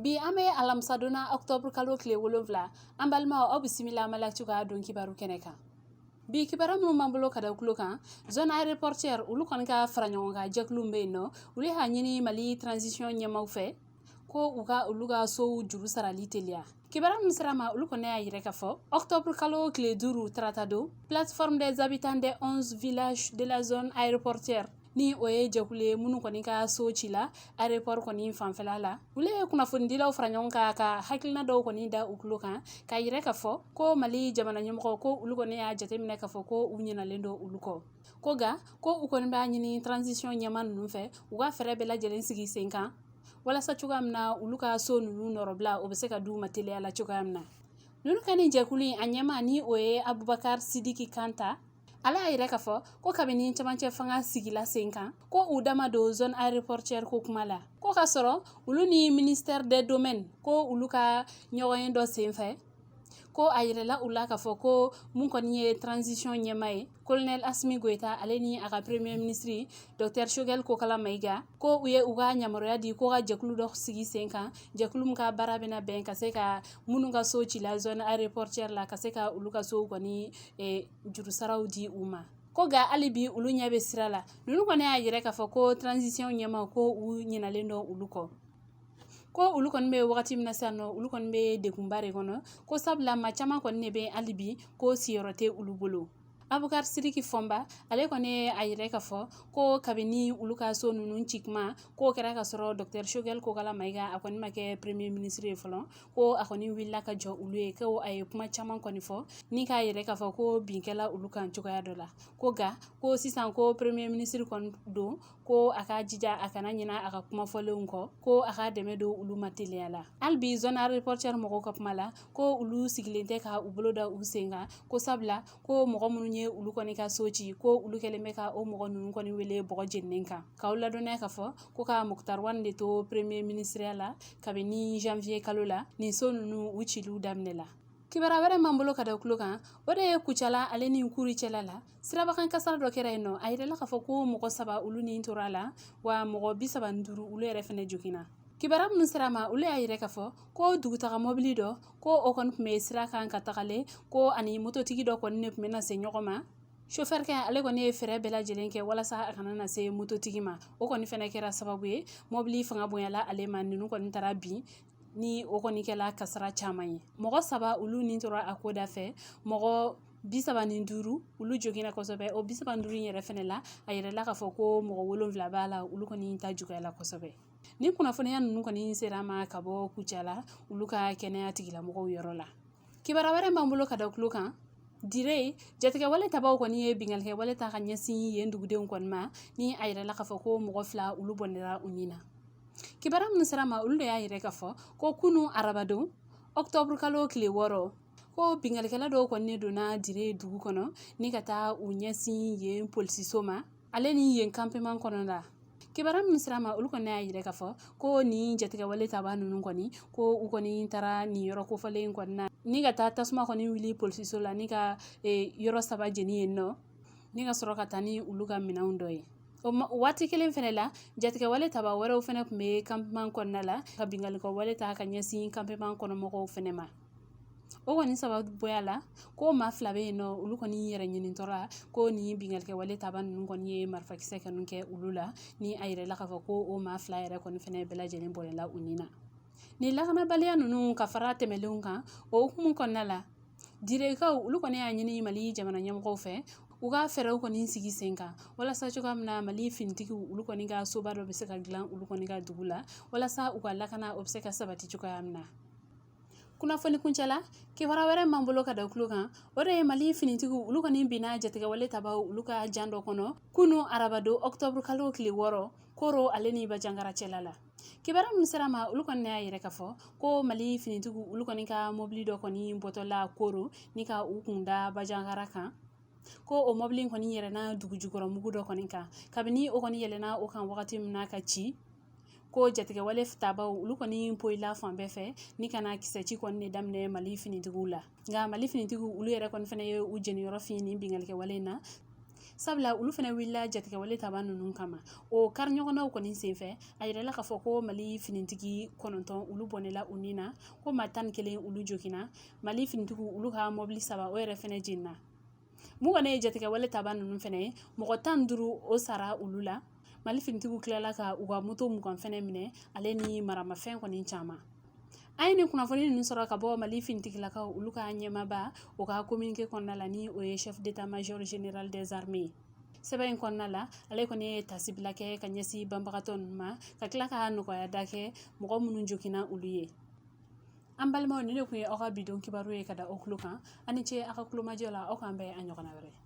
Bi an bɛ alamisadon na, octobre kalo tile 7. An balimaw, aw bisimila Mali Actu ka don kibaru kɛnɛ kan. Bi kibaru minnu b'an bolo ka da tulo kan, zone aéroportuaire olu kɔni ka fara ɲɔgɔn kan jɛkulu bɛ yen nɔ, olu y'a ɲini Mali transition ɲɛmaaw fɛ ko u ka olu ka sow juru sarali teliya. Kibaru min sera ma, olu kɔni y'a yira k'a fɔ octobre kalo tile 5, tarata don, Plateforme des habitants des 11 villages de la zone aéroportuaire, ni o ye jɛkulu ye minnu kɔni ka so ci la aéroport kɔni fanfɛla la, olu ye kunnafonidilaw fara ɲɔgɔn kan ka hakilina dɔw kɔni da u tulo kan, k'a yira k'a fɔ ko Mali jamana ɲɛmɔgɔ, ko olu kɔni y'a jateminɛ k'a fɔ ko u ɲinalen don olu kɔ. Ko nka ko u kɔni b'a ɲini transition ɲɛmaa ninnu fɛ, u ka fɛɛrɛ bɛɛ lajɛlen sigi sen kan walasa cogoya min na olu ka so ninnu nɔrɔbila, o bɛ se ka d'u ma teliya la cogoya min na. Ninnu ka nin jɛkulu in, a ɲɛmaa ni o ye Abubakar Sidiki Kanta, ala y'a yira k'a fɔ ko kabini camancɛ fanga sigila sen kan, ko u dama don zone aéroportuaire ko kuma la. Ko ka sɔrɔ olu ni ministère des domaines, ko olu ka ɲɔgɔnye dɔ sen fɛ, ko a yirala u la k'a fɔ ko mun kɔni ye transition ɲɛmaa ye, colonel Assimi Goïta, ale ni a ka premier ministre docteur Choguel Kokalla Maïga, ko u ye u ka yamaruya di ko ka jɛkulu dɔ sigi sen kan, jɛkulu min ka baara bɛna bɛn ka se ka minnu ka so ci la zone aéroportuaire la, ka se ka olu ka sow kɔni jurusaraw di u ma. Ko nka hali bi olu ɲɛ bɛ sira la. Ninnu kɔni y'a yira k'a fɔ ko transition ɲɛmaa, ko u ɲinalen don olu kɔ, ko olu kɔni bɛ wagati min na sisan nɔ, olu kɔni bɛ degunba de kɔnɔ, ko sabula maa caman kɔni de bɛ hali bi ko siyɔrɔ tɛ olu bolo. Abubakar Sidiki Fɔnba, ale kɔni ye a yira k'a fɔ ko kabini olu ka so ninnu ci kuma, k'o kɛra ka sɔrɔ docteur Choguel Kokalla Maïga, a kɔni ma kɛ premier ministre ye fɔlɔ, ko a kɔni wulila ka jɔ olu ye, ko a ye kuma caman kɔni fɔ ni k'a yira k'a fɔ ko bin kɛla olu kan cogoya dɔ la. Ko nka ko sisan ko premier ministre kɔni don, ko a ka jija a kana ɲina a ka kuma fɔlenw kɔ, ko a ka dɛmɛ don olu ma teliya la. Hali bi zone aéroportuaire mɔgɔw ka kuma la, ko olu sigilen tɛ ka u bolo da u sen kan, ko sabula ko mɔgɔ minnu ye olu kɔni ka so ci, ko olu kɛlen bɛ ka o mɔgɔ ninnu kɔni wele bɔgɔ jeninen kan. K'aw ladɔnniya k'a fɔ ko ka Moctar Ouane de to premier ministre la kabini janvier kalo la, nin so ninnu u ciliw daminɛ la. Kibaruya wɛrɛ m'an bolo ka da tulo kan, o de ye Kucala ale ni Kuri cɛla la, sirabakan kasara dɔ kɛra yen nɔ. A yirala k'a fɔ ko mɔgɔ saba olu ni tora a la, wa mɔgɔ 35 olu yɛrɛ fɛnɛ joginna. Kibaruya minnu sera ma, olu y'a yira k'a fɔ ko dugutaga mɔbili dɔ, ko o kɔni tun bɛ sira kan ka tagalen, ko ani mototigi dɔ kɔni de tun bɛ na se ɲɔgɔn ma. Sofɛrikɛ, ale kɔni ye fɛɛrɛ bɛɛ lajɛlen kɛ walasa a kana na se mototigi ma. O kɔni fɛnɛ kɛra sababu ye mɔbili fanga bonyala ale ma, ninnu kɔni taara bin, ni o kɔni kɛla kasara caman ye. Mɔgɔ saba olu ni tora a ko da fɛ, mɔgɔ 35 olu joginna kosɛbɛ. O 35 in yɛrɛ fɛnɛ la, a yirala k'a fɔ ko mɔgɔ 7 b'a la, olu kɔni ta juguyala kosɛbɛ. Ni kunnafoniya ninnu kɔni sera ma ka bɔ Kucala olu ka kɛnɛya tigilamɔgɔw yɔrɔ la. Kibaruya wɛrɛ b'an bolo ka da tulo kan, Dire jatigɛwale tabaw kɔni ye binkannikɛ wale ta ka ɲɛsin yen dugudenw kɔni ma, ni a yirala k'a fɔ ko mɔgɔ fila olu bɔnɛra u ni na. Kibaruya minnu sera ma, olu de y'a yira k'a fɔ ko kunu arabadon, octobre kalo tile 6, ko binkannikɛla dɔw kɔni donna Dire dugu kɔnɔ ni ka taa u ɲɛsin yen polisiso ma, ale ni yen campement kɔnɔ la. Kibaruya minnu sera ma, olu kɔni y'a yira k'a fɔ ko nin jatigɛwale taba ninnu kɔni, ko u kɔni taara nin yɔrɔ kofɔlen in kɔni na ni ka taa tasuma kɔni wuli polisiso la, ni ka yɔrɔ saba jeni yen nɔ, ni ka sɔrɔ ka taa ni olu ka minɛnw dɔ ye. O waati kelen fɛnɛ la, jatigɛwale taba wɛrɛw fɛnɛ tun bɛ campement kɔnɔna la ka binkannikɛ wale ta ka ɲɛsin campement kɔnɔmɔgɔw fɛnɛ ma. O kɔni sababuya la, ko maa fila bɛ yen nɔ, olu kɔni yɛrɛ ɲinitɔ la, ko nin binkannikɛ wale taba ninnu kɔni ye marifakisɛ kɔni kɛ olu la, ni a yirala k'a fɔ ko o maa fila yɛrɛ kɔni fɛnɛ bɛɛ lajɛlen bɔnɛla u ni na. Nin lakanabaliya ninnu ka fara tɛmɛlenw kan, o hukumu kɔnɔna la, Direkaw olu kɔni y'a ɲini Mali jamana ɲɛmɔgɔw fɛ, u ka fɛɛrɛw kɔni sigi sen kan walasa cogoya min na Mali finitigiw olu kɔni ka soba dɔ bɛ se ka dilan olu kɔni ka dugu la, walasa u ka lakana o bɛ se ka sabati cogoya min na. Kunnafoni kuncɛ la, kibaruya wɛrɛ m'an bolo ka da tulo kan, o de ye Mali finitigiw olu kɔni binna jatigɛwale tabaw olu ka jan dɔ kɔnɔ kunu arabadon, octobre kalo tile 6, Koro ale ni Bandiagara cɛla la. Kibaruya minnu sera ma, olu kɔni y'a yira k'a fɔ ko Mali finitigiw olu kɔni ka mobili dɔ kɔni bɔtɔla Koro ni ka u kun da Bandiagara kan, ko o mobili kɔni yɛlɛnna dugu jukɔrɔ mugu dɔ kɔni kan. Kabini o kɔni yɛlɛnna o kan wagati min na ka ci, ko jatigɛwale tabaw olu kɔni poyila fan bɛɛ fɛ ni ka na kisɛci kɔni de daminɛ Mali finitigiw la. Nka Mali finitigiw olu yɛrɛ kɔni fɛnɛ ye u jeniyɔrɔ fin nin binkannikɛwale in na. Sabula olu fana wulila jatigɛwale taba ninnu kama. O kari ɲɔgɔnnaw kɔni senfɛ, a yirala k'a fɔ ko Mali finitigi 9 olu bɔnɛla u ni na, ko maa 11 olu joginna. Mali finitigiw olu ka mɔbili 3 o yɛrɛ fana jenina. Mun kɔni ye jatigɛwale taba ninnu fana ye, mɔgɔ 15 o sara olu la. Mali finitigiw tilala ka u ka moto 20 fana minɛ, ale ni maramafɛn kɔni caman. An ye nin kunnafoni ninnu sɔrɔ ka bɔ Mali finitigilakaw olu ka ɲɛmaaba o ka communiqué kɔnɔna la, ni o ye chef d'état major général des armées ye. Sɛbɛn in kɔnɔna la, ale kɔni ye tasibila kɛ ka ɲɛsin banbagatɔ ninnu ma, ka tila ka nɔgɔya da kɛ mɔgɔ minnu joginna olu ye. An balimaw, nin de tun ye aw ka bi don kibaru ye ka da aw tulo kan. Aw ni ce aw ka tulomajɔ la. Aw k'an bɛn a ɲɔgɔnna wɛrɛ.